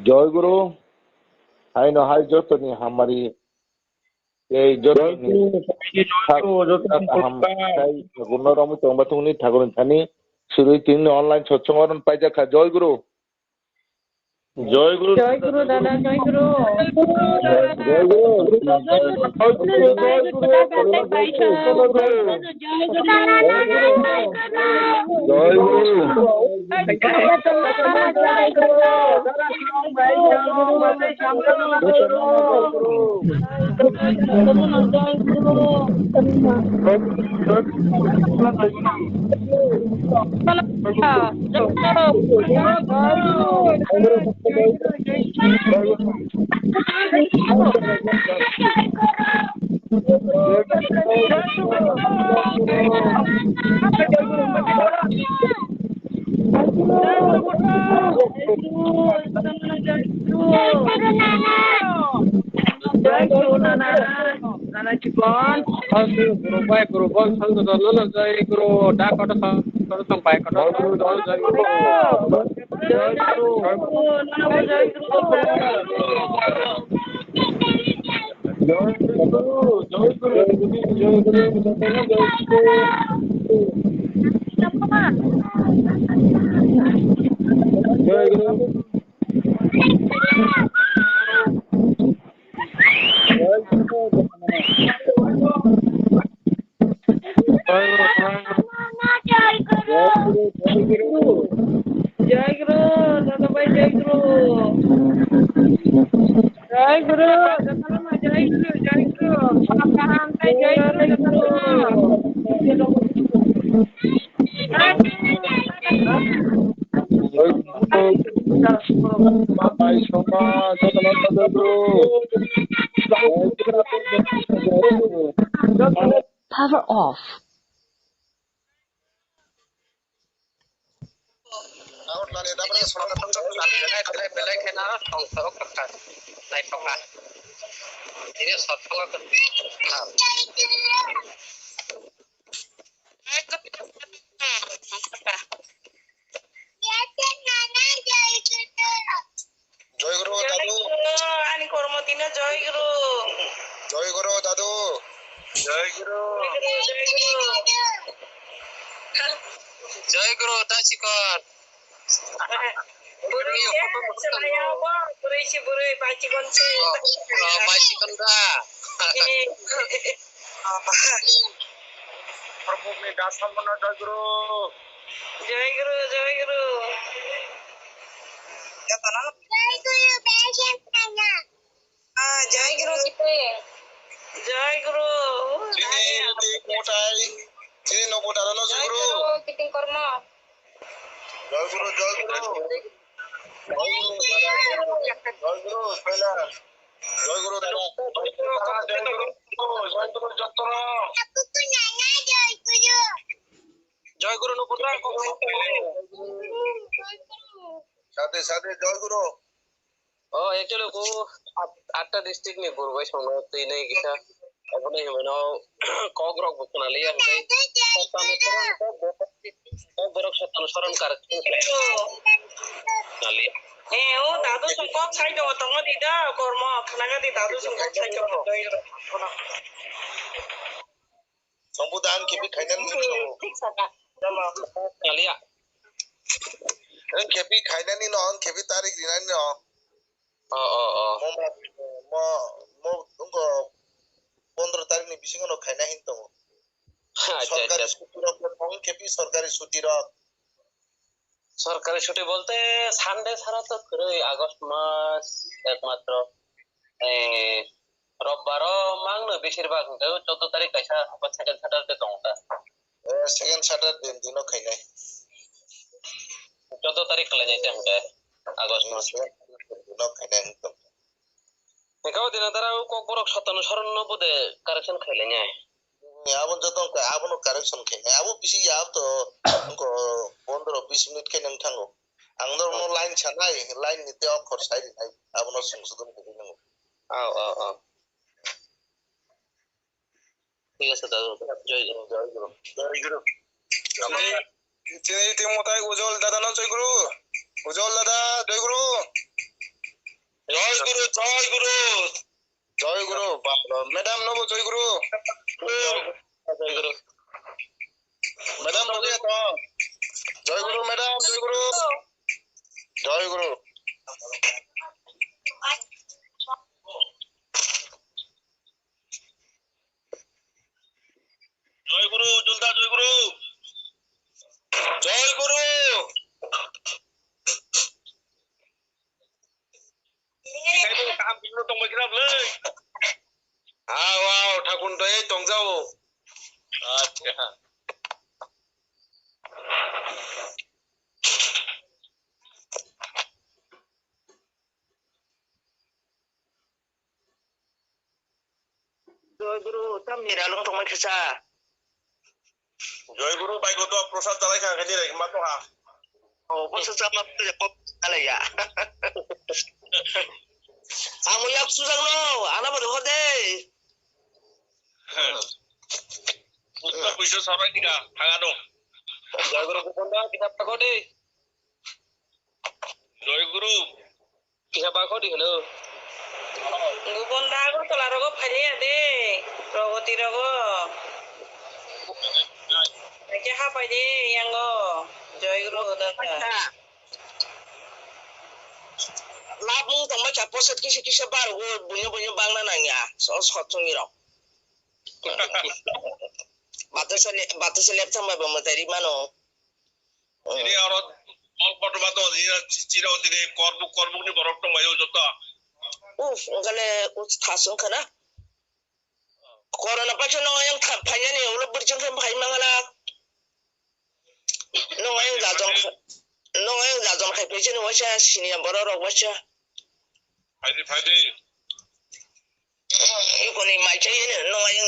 Joy Guru, haino hai jotoni hamari, ei jotoni Joy Guru, joto Thakur ni hamari, Thakur ni thani surui tini online satsang oron paijak kha. Joy Guru. জয় গুরু। জয় গুরু দাদা, জয় গুরু। জয় গুরু। জয় গুরু। জয় গুরু। জয় গুরু। Jai Guru Nana, Nana Chikon. Guru bai, Guru bon, sang to dolo lo, jai Guru, da koto sang to tong bai koto, jai Guru. Jai Guru, Nana jai Guru. Jai Guru, jai Guru, jai Guru. Jai Guru. Jai Guru, jotono jai Guru, jai Guru. Kaham kaham tei jai Guru, jotono. Power off. Joy Guru, Joy Dadu. Guru, ani kormo dino Joy Guru. Joy Guru, Dadu. Joy Guru. Joy Guru, Joy Guru. Joy Guru, Tasikon. Burui ya, selaya bo, burui si burui, bachikon si. Oh, oh, bachikon da. Eh. Prabhu ni dasan mana Joy Guru. Joy Guru, Joy Guru. Ah, Joy Guru, Joy Guru. Joy Guru. Chini tik mutai. Chini nobu dada no Joy Guru. Joy Guru, kiting kormo. Joy Guru, Joy Guru. Joy Guru, Joy Guru, Joy Guru, Joy Guru, dada. Joy Guru, Joy Guru, Joy Guru, jotono. Joy Guru, nobu dada. Sade, sade, Joy Guru. Oh, actually, ko at-, atta district ni guru bai songno twi nai kisa. Aboni hwnwi no kok rok bo khna liya hwnkhe. Kok borok Satan soron kar khna liya. Eh, o dadu song kok sai do, tongo di da, kormo, khna ga di dadu song kok sai do. Songbo da ang kebi khainani. Khna liya. Ang kebi khainani no, ang kebi tarik rinani no. Oh, oh, oh. Mo ma, mo, mo, wngkha pondro tarik ni bisingo no khaina hin tongo. Acha, acha. Sorkari suti rok, wng khe pi sorkari suti rok. Sorkari suti bolte Sunday sara to kwrwi, August mas ekmatro. Eh, Robbar o mangno besir bak hwnkhe chwddo tarik kaisa second Saturday tongo ta. Eh, second Saturday dino khainai. Chwddo tarik khlainai tei hwnkhe August mas. Dino khainai hwnkhe. Hwnkhe o dino dara o kokborok Satan soron no bude correction khlailainai. Ni abo joto wngkha, abono correction khainai. Abo bisi ya to wngkha pondro bis minute khe nang thango. Ang norok no line sanai, line ni tei okhor sai rinai. Abono sungsudon khainai nango. Aw, aw, aw. Thik ache, dadu. Joy Guru, Joy Guru, Joy Guru. Chini, chini team mwtai Ujol dada no Joy Guru. Ujol dada, Joy Guru. Joy Guru, Joy Guru. Joy Guru, ba, madam no bo Joy Guru. Joy Guru. Madam no bo ya to. Joy Guru, madam, Joy Guru. Joy Guru. Joy Guru, Ujol da, Joy Guru. Joy Guru. Bisai bo kaham kunu tongbai khna bwlwi. Aw, aw, thakun to ei tongjao. Acha. Joy Guru, tamni ralong tongma khisa. Joy Guru, bai koto prosad chalai kha, khaini rai ma to ha. Oh, prosad chama pore kok chalai ya. Amo yak sujak no, ana bo hode. Puisa puisa sabai tika, thaga dong. Joy Guru, Gopon da, kitab tako de. Joy Guru. Kisa bakho di hwno. Gopon da Agartala rogo phailiya de, Pragati rogo. Khe hapai de yango, Joy Guru da. Lab mung tongma kha poset kisa kisa bar go, bunyo bunyo bangna nangya, so sot chungi rok. Batasa le, batasa lep thang bai bo mwtai ri mano. Ini aro Bol kotorma tongo, chira, chira o tini korbuk, korbuk ni borok tongbaio joto. Uf, wngkha le, uf, thas wngkha na. Corona paisa no yang tha-, phainani ulo bwrwi chwng khe phai mangala. Nwng ayang jajon kha-, nwng ayang jajon khai phaisani waisa siniya borok rok waisa. Phaidi, phaidi. Ikoni mai chai nwng ayang